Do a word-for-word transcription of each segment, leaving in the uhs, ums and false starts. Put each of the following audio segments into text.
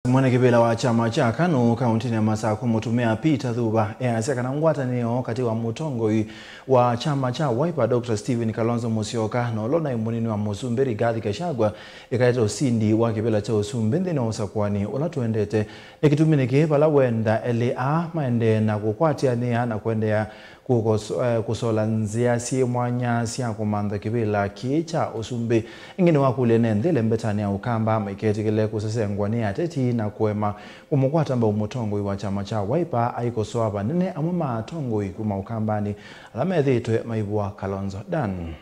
Mwene kĩvĩla wa kyama kya KANU kaũntĩnĩ ya Masakũ, mũtumĩa Peter Thuva, easya kana ngwatanĩo katĩ wa mũtongoi wa kyama kya Wiper, Doctor Stephen Kalonzo Musyoka, na ũla ũnaĩ mũnini wa mũsumbĩ Rigathi Gachagua, ĩkaete ũsindi wa kĩvĩla kya ũsumbĩ nthĩnĩ wa ũsakũani ũla tũendete. Nĩ kĩtuminĩ kĩĩ vala wenda elĩ aa maendee na kũkwatĩanĩa na kũendeea kũkoso-, eh, kũsola nzĩa syĩ mwanya sya kũmantha kĩvĩla kĩĩ kya ũsumbĩ. Ĩngĩ nĩwakũlya ene nthĩ ĩlembetanĩ ya Ũkamba maiketĩkĩle kũsesengwa nĩ ateti na kũema kũmũkwata mbau mũtongoi wa kyama kya Wiper, aikosoa vanene amwe ma atongoi kuma Ũkambanĩ ala methĩĩtwe maivũa Kalonzo. Dan.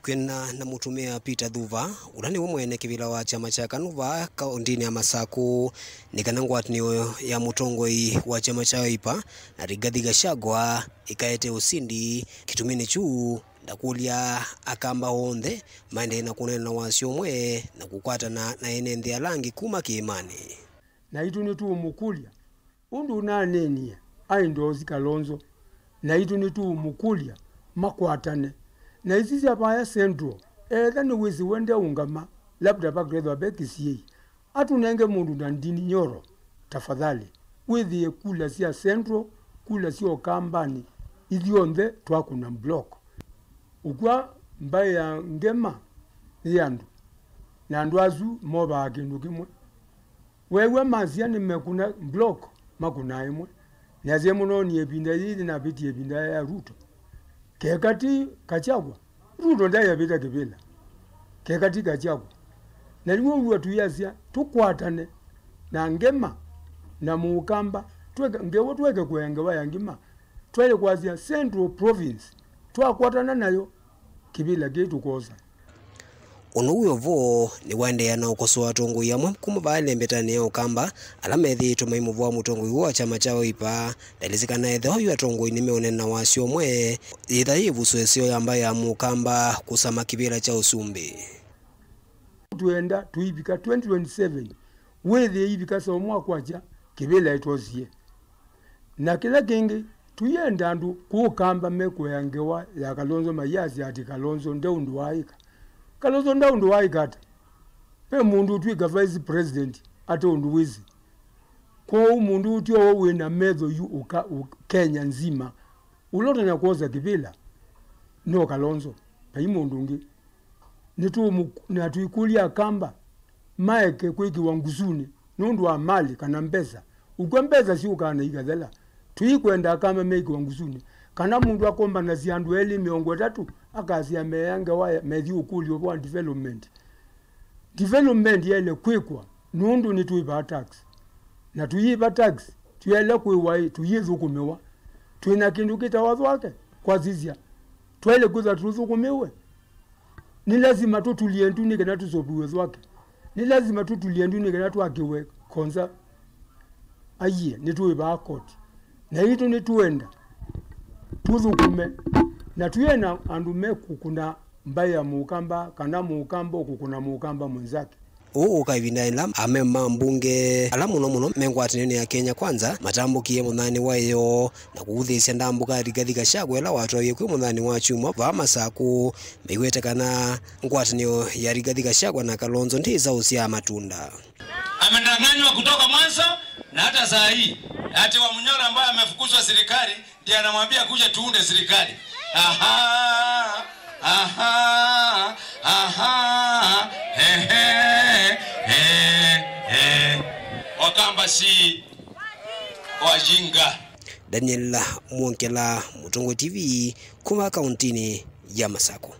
Kwĩana na mũtumĩa Peter Thuva, ũla nĩwe mwene kĩvĩla wa kyama kya KANU vaa kaũntĩnĩ ya Masakũ, nĩ kana ngwatanĩo ya mũtongoi wa kyama kya Wiper na Rigathi Gachagua ĩkaete ũsindi. Kĩtuminĩ kyu, ndakũlya Akamba onthe maendee na kũneena na wasyo ũmwe na kũkwatana na ene nthĩ ala angĩ kuma kĩĩmanĩ. Naitũ nĩtũũmũkũlya ũndũ ũnaneenie aendorse Kalonzo. Naitũ nĩtũũmũkũlya makwatane. Na isu sya vaya Central, etha nĩwĩsĩ we ndeũngama, labda vakethwa ve kĩsiĩi, atũnenge mũndũ na Ndindi Nyoro, tafadhali. Wĩthĩe kula sya Central, kula sya Ũkambanĩ, ithyonthe twakũna block. Ũkw'a mbaĩ ya ngema yĩ andũ, na andũ asu movaa kĩndũ kĩmwe. Weew'a masya nĩmekũna block, makũnaa ĩmwe. Nĩasya mũnoonie ĩvinda yĩĩ navĩtie ĩvinda ya Ruto. Keka ti Gachagua, Ruto ndaĩ avĩta kĩvĩla. Keka ti Gachagua. Na nĩw'o wĩw'a tũyasya tũkwatane na ngema na Mũkamba, tweke, ngewa tweke kũea ngewa ya ngima. Twaĩle kwasya Central Province, twakwatana nayo, kĩvĩla kĩĩ tũkosa. Ũndũ wĩ o vo nĩwaendeea na ũkosoa atongoi amwe kuma vaa ĩlembetanĩ ya Ũkamba ala methĩĩtwe maimũvũa mũtongoi ũũ wa kyama kya Wiper. Ndaelesye kana ethĩwa yu atongoi nĩmeũneena na wasyo ũmwe, yĩtha yĩ ĩvuso ĩseo ya mbaĩ ya Mũkamba kũsama kĩvĩla kya ũsumbĩ. Twenda tũivika twenty twenty-seven, wĩthĩe ivika Saũmũ akwatya kĩvĩla ĩtosie. Na kĩla kĩngĩ, tũyenda andũ kũũ Kamba mekũea ngewa ya Kalonzo mayasya atĩ Kalonzo nde ũndũ waaĩka. Kalonzo nda ũndũ waaĩka ata? Ve mũndũ ũtw'ĩka vice president ate ũndũ wĩsĩ? Kwoou mũndũ ũtyo wĩ na metho yu ũka, ũ-, Kenya nzima, ũla ũtonya kwosa kĩvĩla no Kalonzo, vai mũndũ ũngĩ. Nĩtũũmũ-, na tũikũlya Akamba maeke kwĩkĩwa ngusunĩ nũndũ wa mali kana mbesa. Ũkw'a mbesa syũkaa na ikathela. Tũikwenda Akamba meĩkĩwa ngusunĩ. Kana mũndũ akombanasya andũ elĩ mĩongo ĩtatũ, akasya meea ngewa ya, methi ũkũlyo wa development. Development yaĩle kwĩkwa nũndũ nĩtũĩvaa tax. Na tũyĩva tax, tũyaĩle kwĩwa ĩ, tũyĩthũkũmĩwa. Twĩ na kĩndũ kĩtawa thwake, kwasisya. Twaĩle kwĩthwa tũthũkũmĩwe. Nĩ lasima tũtulie ndu nĩ kana tũseũvĩw'e thwake. Nĩ lasima tũtulie ndu nĩ kana twakĩwe konza. Aiee, nĩtũĩvaa koti. Na itũ nĩtũenda tũthũkũme. Na twĩe na andũ mekũkũna mbaĩ ya Mũkamba, kana Mũkamba ũkũkũna Mũkamba mwenzake. Ũũ ũka ĩvinda ĩla amemba ma mbunge ala mũno mũno me ngwatanĩonĩ ya Kenya Kwanza matambũkie mũthaanĩ wa ĩyoo na kũuthĩĩsya ndambũka Rigathi Gachagua ĩla watwaie kwĩ mũthaanĩ wa kyumwa vaa Masakũ, maiwete kana ngwatanĩo ya Rigathi Gachagua na Kalonzo ndĩĩsa ũsyaa matunda. Amedanganywa kutoka mwanzo na hata saa hii. Ati Wamunyoro ambaye amefukuzwa serikali ndiye anamwambia kuja tuunde serikali. Aha, aha, aha, ehe, eh, eh. Wakamba si wajinga. Daniel Mwongela, Mũtongoi T V, kuma kauntinĩ ya Masakũ.